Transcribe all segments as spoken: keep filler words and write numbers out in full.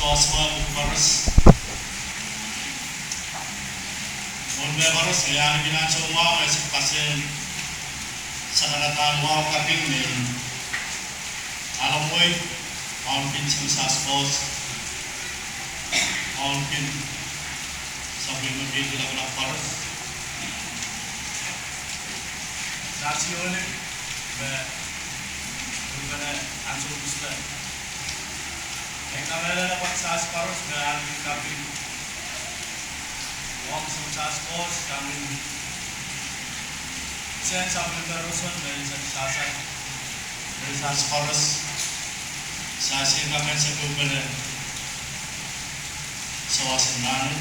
Oswa koaros. Mwohn mehkoaros, e ahneki ansou mwahu me se paseng sakaradahn wahu kaping me Alamoi, Mountain Census Force, Mountain Sapwellime Keid Lapalap Koaros. Sasi Olik, me, me ansou pisme. Ei kamehlele pwe sasi koaros me ahneki kaping. Wong sou sasi koaros, kamin. Sen sapwellime roson me isek sasal. Me sasi koaros. Sasi kaping se kupene. Sawasen nanu.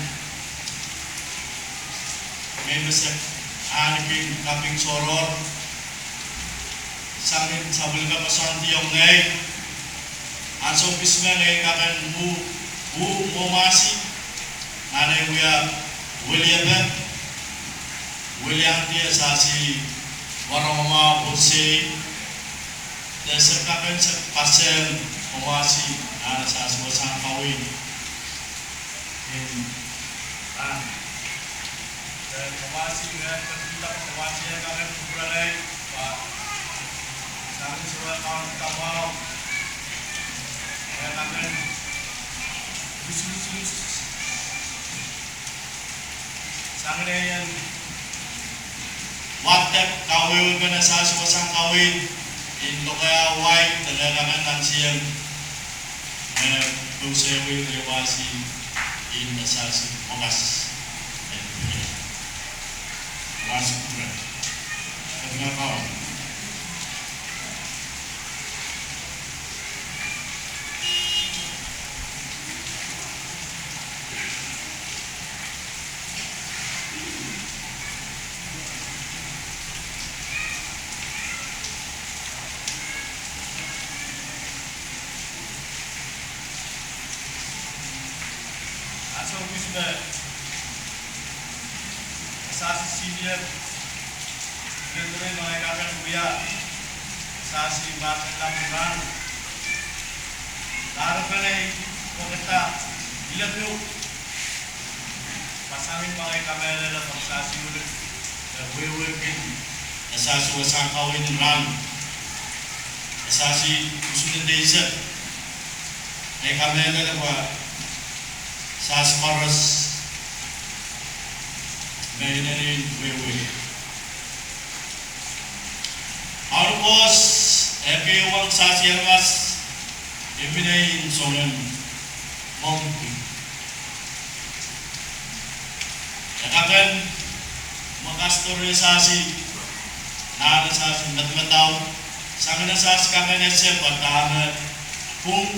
Ngehi me se ahneki kaping sohror. Sangin sapwellime koasoandi ong ngehi. Ansou pisme ngehi kakan mwo, mwo, mwo mwomwahsi. Nan ei wia weliepe. Weliandi e sasi warohng mwahu oh sei. De se kakan se paseng mwomwahsi. Nan e sasi wasahn kaweid. Nin, ah, eh, mwomwahsi, eh, pahn pil, mwomwahsi, eh, kakan kupwuren ei, pwe, sangin sohte kaun kamwahu, eh, kakan, lusulus, sangin ei en wadek kawehwehpen e sasi wasahn kaweid, en lokaiah wai, de e kakan nan sien. Eh, pwe se wia, eh, wasi, en e sasi, mwahs. Eh, wasi kupwuren. Eh, pwe kaun. Ansou pisme, e sasi senior, elementary, ma e kakan wia, e sasi mahsen lapalap. Lahr penei, pwokada, ilek ehu. Pasangin ma ngehi kamehlele pwe sasi Olik, eh, wehwehki, eh, sasi wasahn kaweid en rahn. Eh, sasi usun de isek. Ngehi kamehlele pwe sasi koaros me inenen wehwe. Aunkohs, eh, pil wong sasi aramas, e mie ni soangen mongki. E kakan, mwakasdo re sasi, nan e sasi madamadau, sangin e sasi kakan ese pwe dahme pwung,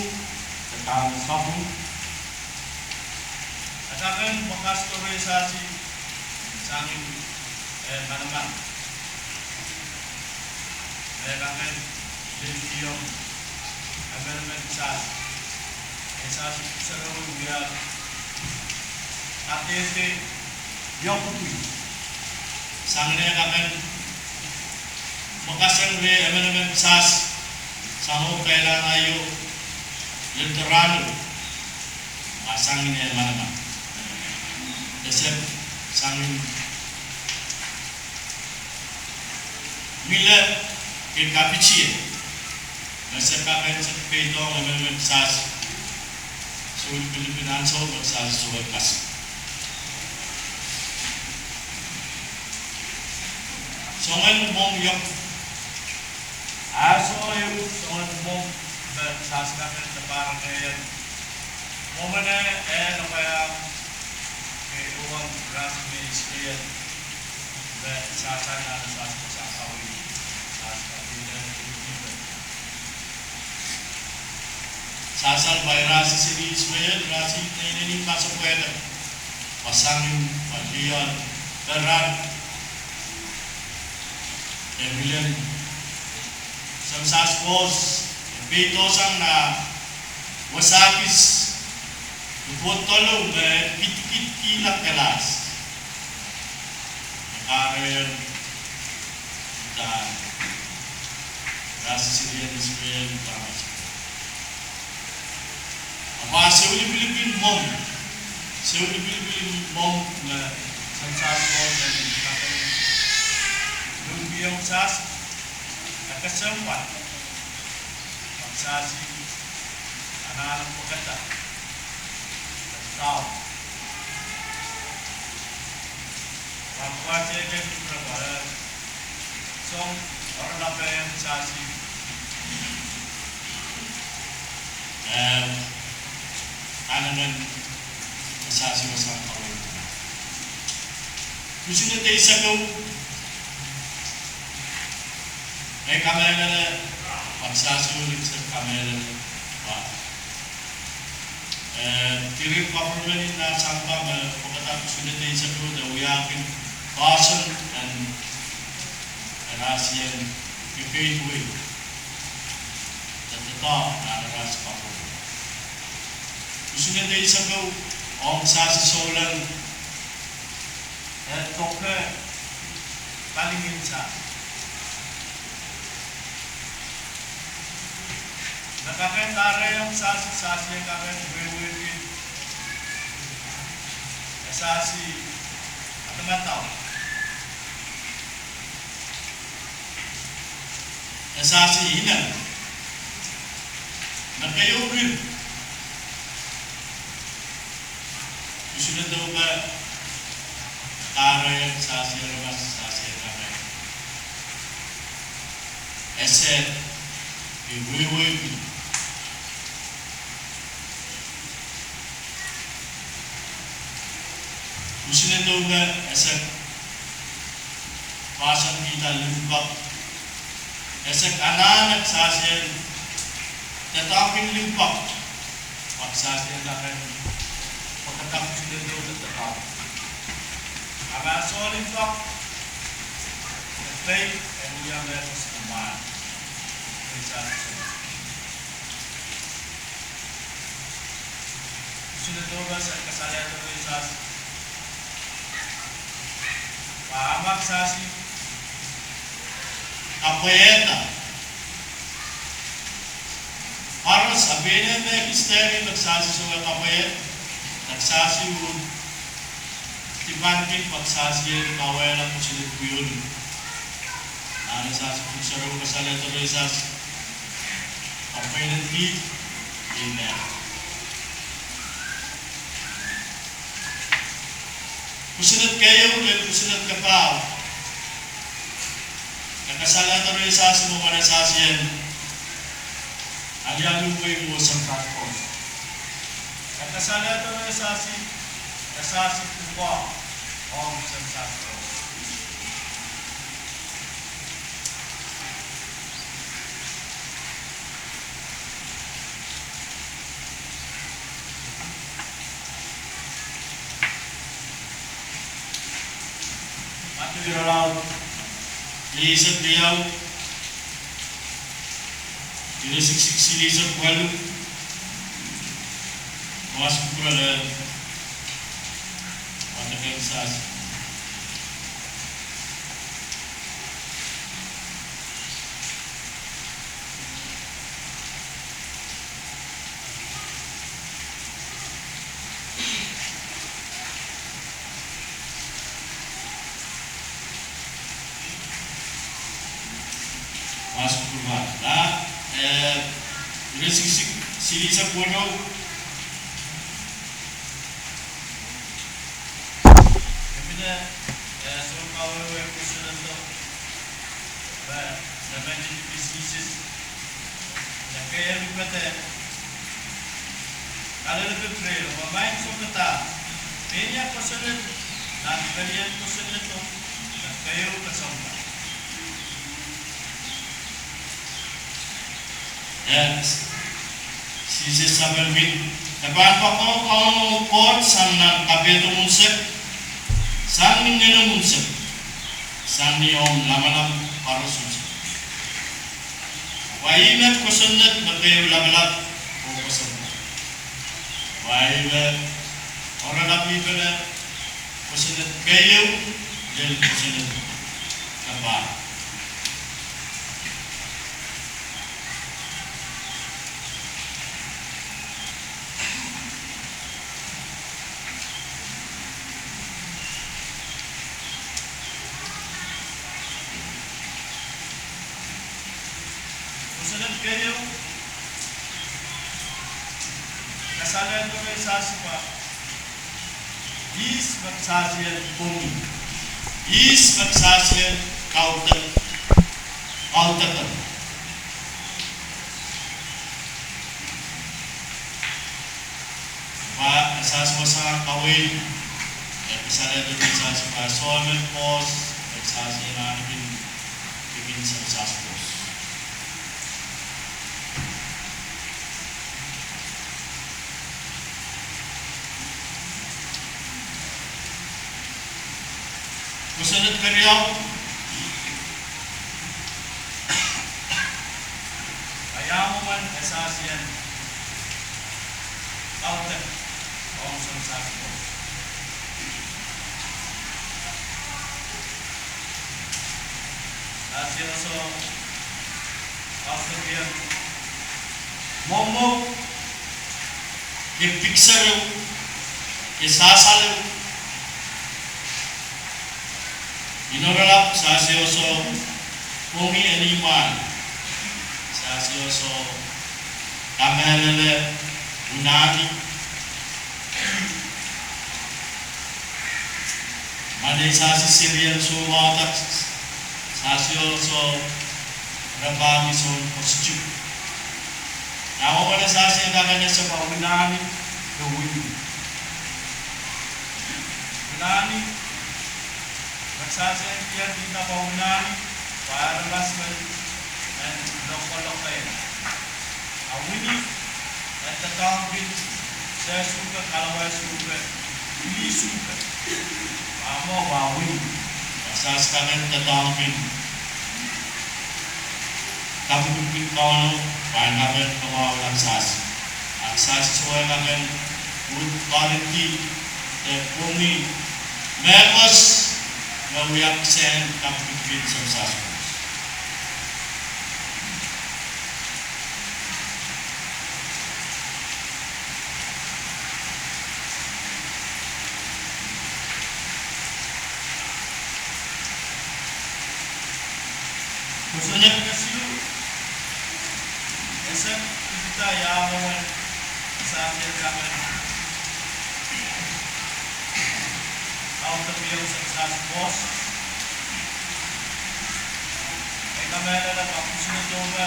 de dahme sapwung. E kakan mwakasdo re sasi, sangin, eh, manaman. Me kakan, lel kiong, emenemen sasi. E sasi sarawi wia, kadehde, iopwiki. Sangin e kakan, mwakasdo re emenemen sasi, sang oh kailahn aio, lel de rahno. A sangin e manaman. Esep sangin mile kin kapitie. Me se kakan se peidohng emenemen sasi. Sohte pilipil ansou me sasi sohte kas. Soangen mwomw iok. A soh ehu soangen mwomw me sasi kakan de pahr en. Mwomwen e, e lokaiah, e ong rahs me Israel, me sasal nan sasi wasahn kaweid, sasi kaweid en Israel. Sasal pwe rahs seri Israel, rahs inenen pasapwehda. Wasangin, pwe lioal, peran, e ngilen, sang sasi koaros, e peidohsang nan wasa kis, ipwoud dohlou me kitkit kihla kelas. E kahrehiong, dah, rahs seri en Israel, rahs. Wa soulipilipil mwohmw, soulipilipil mwohmw me Samsal Koht en kapehd, lungkihong sas, e kesempwal, sasi anahne pwekada, dau. Wa kuwa teke kupwure pwe, song, oaralapen sasi. Eh, anahne sasi wasahn kaweid. Kosonned eisek ehu, ngehi kamehlele, pak sasi weliksek kamehlele, wa. Eh, diren government en nan sampah me pwekada kosonned eisek ehu de wiahkin poahsoan en, en rasien kekeid wei. De doadoahk nan rasien pahpwal. Kosonned eisek ehu, ong sasi souleng, eh, doke, palingehn sasi. Me kak en kahrehiong sasi, sasi e kak en wehwehki, e sasi adamadau. E sasi inen. Me keieu kin. Kosonned ehu me kahrehiong sasi aramas, sasi aramas. Ese, e wehwehki. Kosonned ehu me ese poahsoan kihda limpoak. Ese anahne sasien doadoahk en limpoak. Pak sasien kak en pwekada kosonned ehu de doadoahk. A ma soh limpoak, e pei, e wia mehkot me mwahl. Pei sasi. Kosonned ehu me se kasalehdo rehn sasi. Pwe a mak sasi kapwaiada. Koaros a pein me kisteri pak sasi sohte kapwaiada. Pak sasi uhdahn dipan kin pak sasi en kawehla kosonned pwihn. Nan sasi pwuhk sarawi kasalehdo rehn sasi. Kapwaiada pwihn. Amen. Kosonned keieu, lel kosonned kapahu. E kasalehdo rehn sasi mwohn sasien alialu wei mwohn Samsal Koht. E kasalehdo rehn sasi, e sasi pwukoa ong Samsal Koht. Madiu irelaud, silihsek riau, iretikitik silihsek waluh, wahs kupwure lel, wadek en sasi. Wahs kupwure lel, eh, iretikitik silihsek weneu. Epwene, eh, soun kawehwe kosonnedo, eh, nemen Sises, eh, keieun pwukat, kalelapak reh, oh maing Sounkomour, pwehn ia kosonned nan pelien kosonnedo, eh, keieu kesempwal. Yes. Sises sapwellimen, ke pahn poakohng Kauno Koht sang nan kapehdomw unsek, sang ni ngenomw unsek, sang ni omw lamalam koaros unsek. Pwe ih me kosonned me keieu lapalap oh kesempwal. Pwe ih me oaralap ipene kosonned keieu lel kosonned kapahu. Ihs me kisasien pwongi. Ihs me kisasien kaudok, kaudok. Pwe e sas wasa kaweid, e kisasien kisasien pwe soh emen kohs, e kisasien ahneki pwihn, pwihn sewese sas kohs. Kosonned keriau. Ia mwomwen kisasien kaudok ong sewese sas kohs. Kisasien soh kaudokiong mwomwohd, ke pikisar ehu, ke sasal ehu. Inouralap, kisasien soh pwongi eni mwahl. Kisasien soh kamehlele unani. Mwein kisasien seri en soumwahu, kisasien soh rapahki soun positive. Ia mwomwen kisasien kakehr, e sehse pwe unani, e wini. Unani, kisasien kihda pwe unani, pwe aramas men, men lokolok. A wini, e doadoahngki sehse suhke, kalawa suhke, lih suhke. A mwo pwe wini. Kisasien kakehr doadoahngki kapikipik Kauno, pwe en kakehr kamwahwihala kisasien. A kisasien soh kakehr uhd Korint, de pwongi mehkot me wia kisehn kapikipik sewese sas kohs. Kosonned kesiluh, e sehse pwehki ia mwomwen kisasien kakehr kaudok ong sewese sas kohs. E kamehlele pwe kosonned ehu me,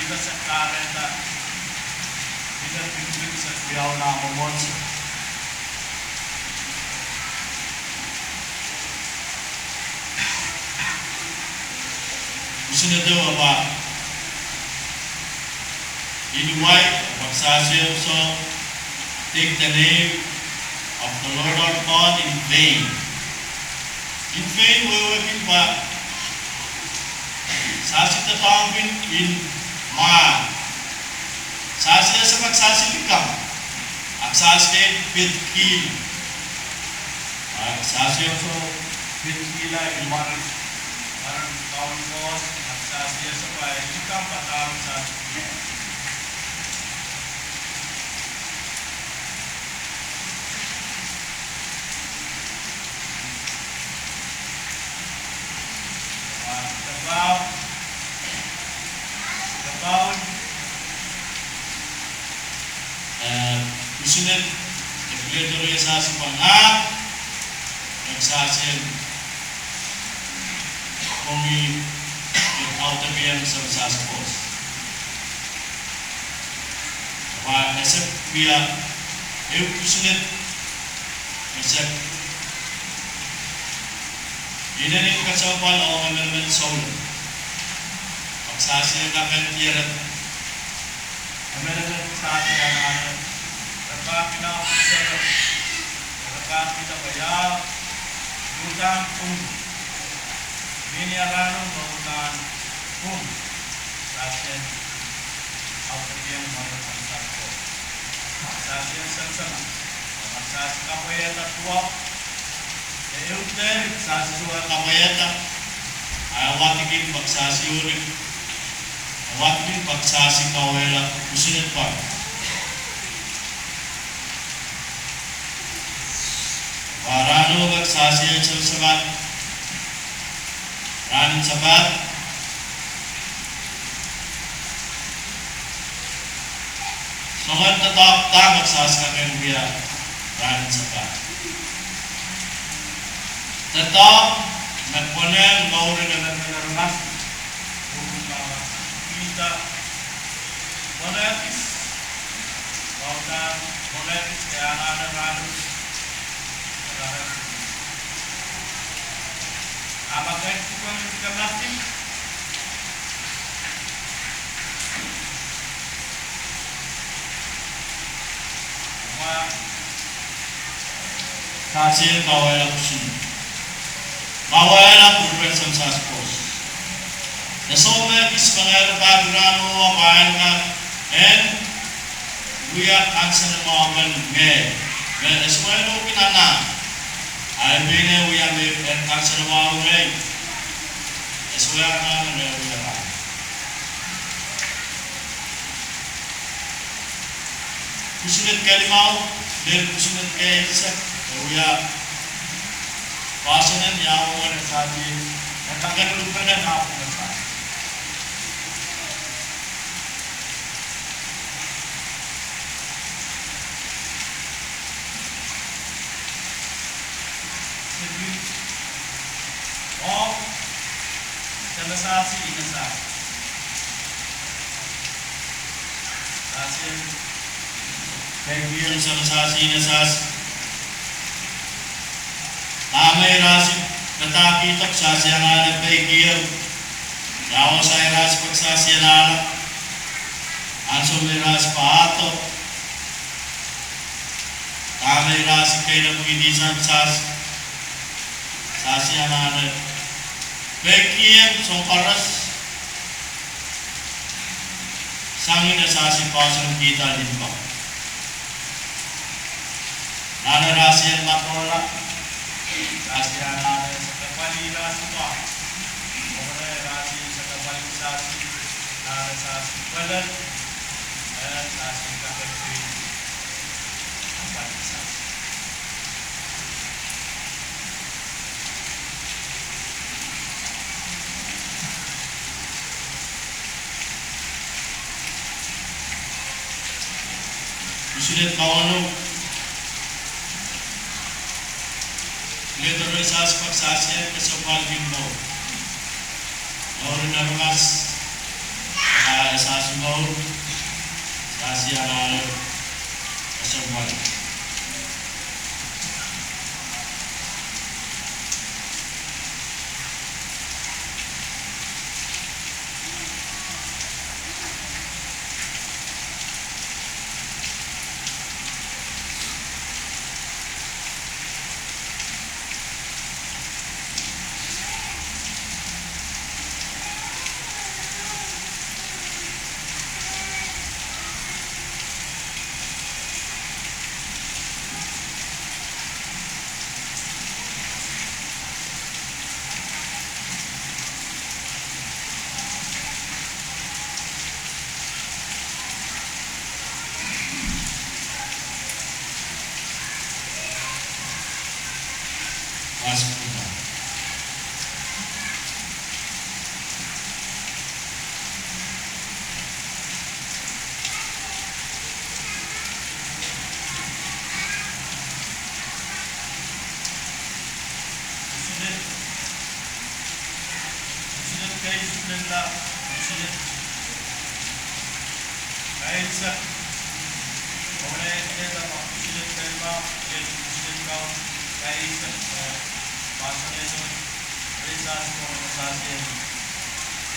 ih me sehse kahrehda, ih me pwihn sehse wiawi nan mwomwohdiso. Kosonned ehu, pwe in wai, pwe kisasien soh take the name of the Lord our God in vain. In vain wehwehki pwe kisasien doadoahngki en mwahl. Kisasien ese pwe kisasien likamw, a kisasien keid pid kihla. A kisasien soh pid kihla en mwaren, mwaren Kaun Koht, a kisasien ese pwe likamw padahk kisasien. Pwe, pwe, eh, kosonned, e pil doadoahngki kisasien pwe ngehi, kisasien pwongi, eh, audepen sewese sas kohs. Pwe e sehse pwe ia, ehu kosonned, e sehse inenen kesempwal ong emenemen souleng. Pwe kisasien kakehr diarada. Emenemen kisasien anahne, rapahki nan pwuhk sarawi, rapahki dahme ia, uhdahn pwung. Mihmi aramas me uhdahn pwung. Kisasien audepen mwaren sewese sas kohs. Kisasien semsema. Kisasien kapwaiada duwau. E ehu dehr kisasien soh kapwaiada. A e wadek pwe kisasien unik. E wadek pwe kisasien kauwehla kosonned pwang. Pwe rahno kisasien semsema. Rahn en Sapat. Soangen doadoahk dahme kitail kak en wia rahn en Sabat? Doadoahk me pwonehng mour en Emenemen aramas. Pwonehkis, pwonehkis, pwonehkis, ke anahne rahnwet. Ahpw ke pwonehkis. Sasien kawehla pwoson. Kawehla pwurpen Samsas Koht. E soh me kis me ngehr pahn pil rahnwet pahn kak en wia kansenamwahu men ngehi. Me e sohte kin anahn. Ahi pil wia me en kansenamwahu ngehi. E sohte anahn me e wia rahn. Pwusined kelimau, lel pwusined keisek, e wia poahsoan en ia mwomwen e sahpw, e kak en lukehla pwuhngosang. Sehse, oh, sehse, sehse, sehse. Peikiong, sehse, sehse, sehse. Dahme rasih, padahkihdo, sehse anahne peikiong. Ia wasa rasih pwehki sehse anahne. Ansou me rasih pahdo. Dahme rasih keilok idisang sehse. Sehse anahne peikiong soahng koaros. Sangin e sehse poahsoan kihda limpoak. Anahne rasih en makola. Sehse anahne sakapwali rasih pwa. Mwomwen e rasih sakapwali sehse. Anahne sehse pwelel. E sehse kapekpei. Kapwali sehse. Pwusined kauno. Lehdo rehn sehse pwehki sehse en kesempwal kin mour. Mour en aramas, ah, sehse mour, sehse anahne kesempwal. Pwusined, pwusined keisukuhlahng, pwusined keisek. Mwomwen e kehda pwusined kelimau, lel pwusined kau, keisek, eh, poahsoan en, rehn sehse pwehki sehse en.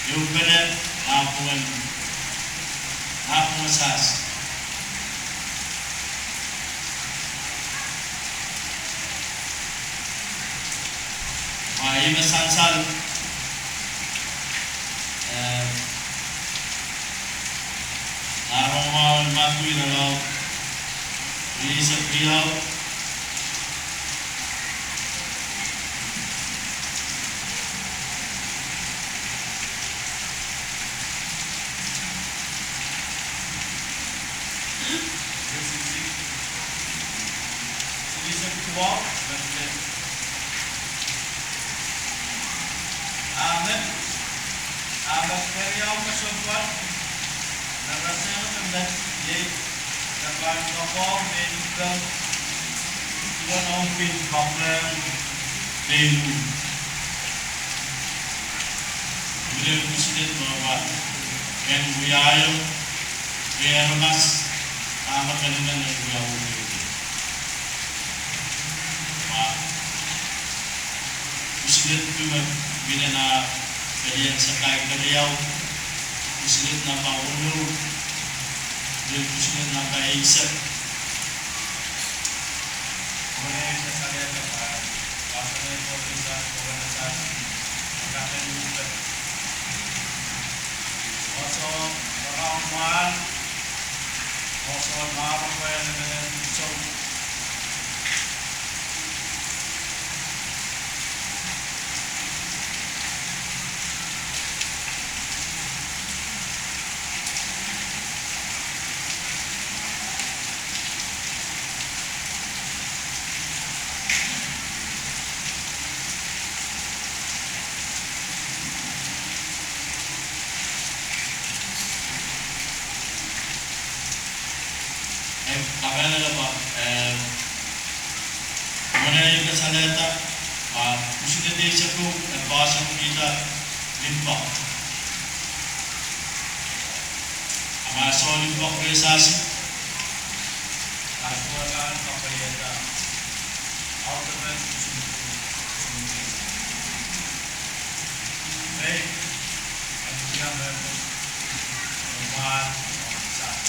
Ieu pene, ah, mwomwen, ah, mwomwen sehse. Wa ih me sansal, eh, ah, Rongamwahu en Madiu irelaud, rieisek riau. Amen. Amen. Keriau kesempwal. Nan rasehng me met iei. Nan pahn poakohng me I pek, I pek ong pil poakohng me I luhk. I pil en kesiluhn me pahn en wiahiong me aramas dahme kalimen en wiawi. Pwe kesiluhn duwen minen ah pelien sakai keriau, kesiluhn namba weneu, lel kesiluhn namba eisek. Mwein I kasalehda pwe, pwe I pek ong pil poakohng me I luhk. Oso, oso mwahl, oso mwahl pwe lelehng sou. Eh, kamehlele pwe, eh, mwein I kasalehda pwe kesiluhn eisek ehu e poahsoan kihda limpoak. A ma soh limpoak me sasi, a soh nan kapaiada. Audepen kesiluhn ehu. Mei, en wia me, me mwahl, sasi.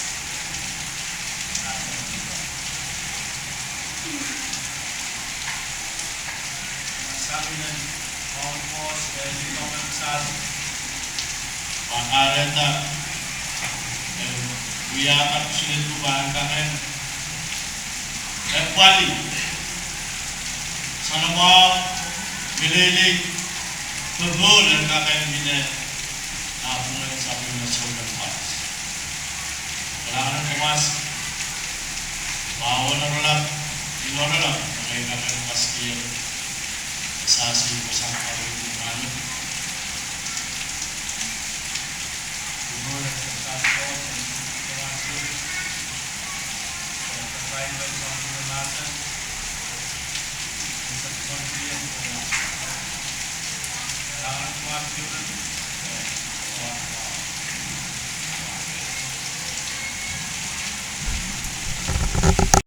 Pwe kahrehda, eh, wiahda kesiluhn pwuhk en kak en, eh, pwali. Soanamwahu, meleilei, popohl en kak en mihmi nan pwungen sapwellime soulen Krais. Kalahngan en Krais, pwe wen oaralap, nin oaralap, me kak en kaskihong, sasi, pwe sang kawei pwuhk en mwahl.